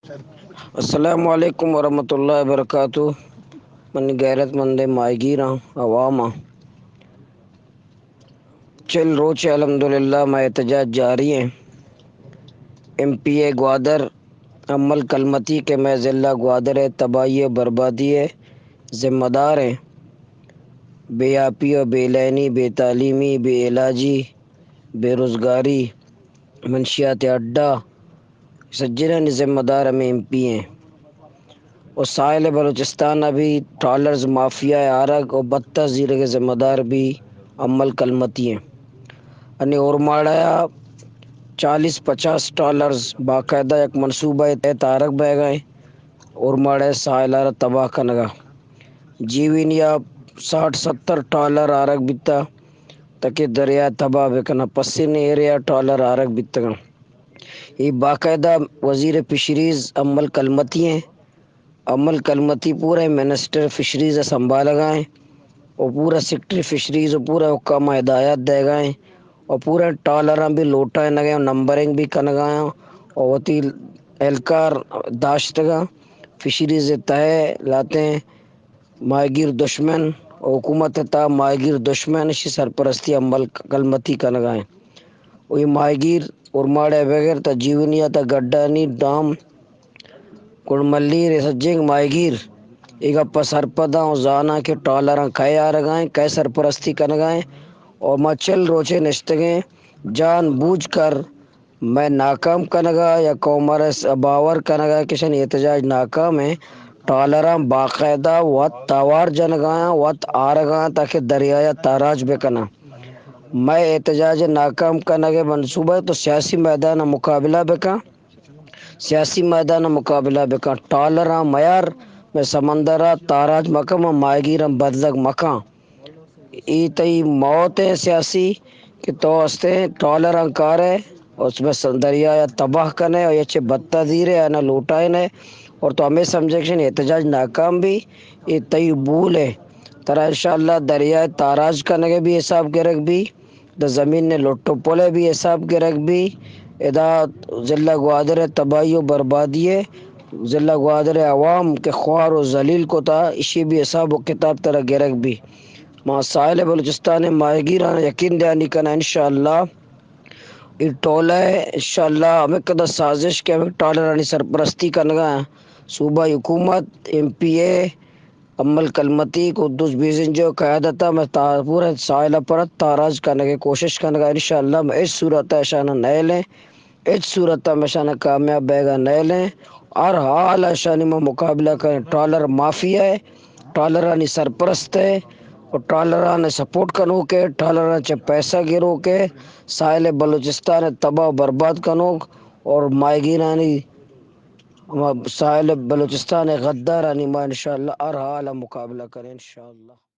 السلام علیکم ورحمۃ اللہ وبرکاتہ۔ من غیرت مند ماہیگیراں، عوام آں۔ چل روچ الحمدللہ مئے احتجاج جاری ہیں۔ ایم پی اے گوادر امل کلمتی کہ مئے ضلع گوادر ءِ تباہی ءُ بربادی ءِ ذمہ دار ہیں، بے آپی ءُ بے لائنی، بے تعلیمی، بے علاجی، بے روزگاری، منشیات اڈہ، سجلانی ذمہ دار ہمے ایم پی اے ہیں۔ و ساحل بلوچستان ءَ بھی ٹرالرز مافیا ءِ آرگ و بتہ زیرگ ءِ ذمہ دار بھی امل کلمتی ہیں۔ انی اورماڑہ ءَ چالیس پچاس ٹرالرز باقاعدہ یک منصوبہ ءِ تحت آرگ بئیگا ہیں۔ اورماڑہ ءِ ساحل ءَ را تباہ کنگا۔ جیونی ءَ ساٹھ ستر ٹرالر آرگ بیتا تاکہ دریا تباہ بکناں۔ پسنی ایریا ٹرالر آرگ بیتگاں۔ اے باقاعدہ وزیر فشریز امل کلمتی ہیں۔ امل کلمتی پورا منسٹر فشریز ءَ سنبھالگا ہیں و پورا سیکرٹری فشریز و پورا حکام ءَ ہدایات دئیگا ہیں و پورا ٹرالراں بھی لوٹائینگا ہیں و نمبرنگ بھی کنگا ہیں و وتی اہلکار داشتگا۔ فشریز ءِ تہ ءَ لہتیں ماہیگیر دشمن و حکومت ءِ تہ ءَ ماہیگیر دشمن، اشی سرپرستی امل کلمتی کنگا ہیں۔ و اے ماہیگیر اورماڑہ ءَ بگر تا جیونی ءَ تا گڈانی ڈام گڑملیر ءِ سجینگ ماہیگیر اے گپ ءَ سرپداں و زاناں کہ ٹرالراں کئے آرگا ہیں، کئے سرپرستی کنگا ہیں۔ و ما چل روچے نشتگیں، جان بوجھ کر مئے ناکام کنگا یا قوم ءَ را باور کنگا کہ شنی احتجاج ناکام ہیں۔ ٹرالراں باقاعدہ وت توار جنگا ہیں، وت آرگا ہیں تاکہ دریایا تاراج بکناں۔ مئے احتجاج ناکام کنگ ءِ منصوبہ تو سیاسی میدان ءَ مقابلہ بکن، سیاسی میدان ءَ مقابلہ بکن۔ ٹرالراں میار، مئے سمندر ءَ تاراج مکن، مئے ماہیگیراں بدلگ مکن۔ اے تئی موت ہیں سیاسی کہ تو استیں ٹرالراں کارے اور بس دریایا تباہ کنے اور اچے بتہ زیرے آنا لوٹائنے اور تو ہمیں سمجھے کہ احتجاج ناکام بھی، اے تئی بول ہے۔ ترا انشاءاللہ دریائے تاراج کنگے بھی حساب گرگ بھی، دا زمین نے لٹ و پلے بھی حساب گرگ بھی۔ ادا ضلع گوادر ءِ تباہی و بربادی ءَ ضلع گوادر ءِ عوام کہ خوار و ذلیل کتا، اشی بھی حساب و کتاب ترا گرگ بھی۔ ما ساحل بلوچستان ءِ ماہیگیراں یقین دہانی کناں انشاءاللہ اے ٹولہ ءِ انشاءاللہ ہمے قدر سازش کہ ہمے ٹرالرانی سرپرستی کنگا، صوبائی حکومت، ایم پی اے، امل کلمتی، قدوس بیزنجو قیادت ءَ مئے تا-، پورا ساحل ءَ پر تاراج کنگ ءِ کوشش کنگ ءَ۔ انشاءاللہ مئے ہچ صورت ءَ اشاناں نئیلیں، ہچ صورت ءَ مئے اشاناں کامیاب بیگ ءَ نئیلیں۔ ہر حال ءَ اشانی ما مقابلہ کنیں۔ ٹرالر مافیا ہے، ٹرالرانی سرپرست ہے اور ٹرالران سپورٹ کنوک ہے، ٹرالران چہ پیسہ گروک ہے، ساحل بلوچستان ءَ تباہ و برباد کنوک اور ماہیگیرانی، ساحل بلوچستان ءِ غدارانی ما انشاءاللہ ہر حال ءَ مقابلہ کنیں انشاءاللہ۔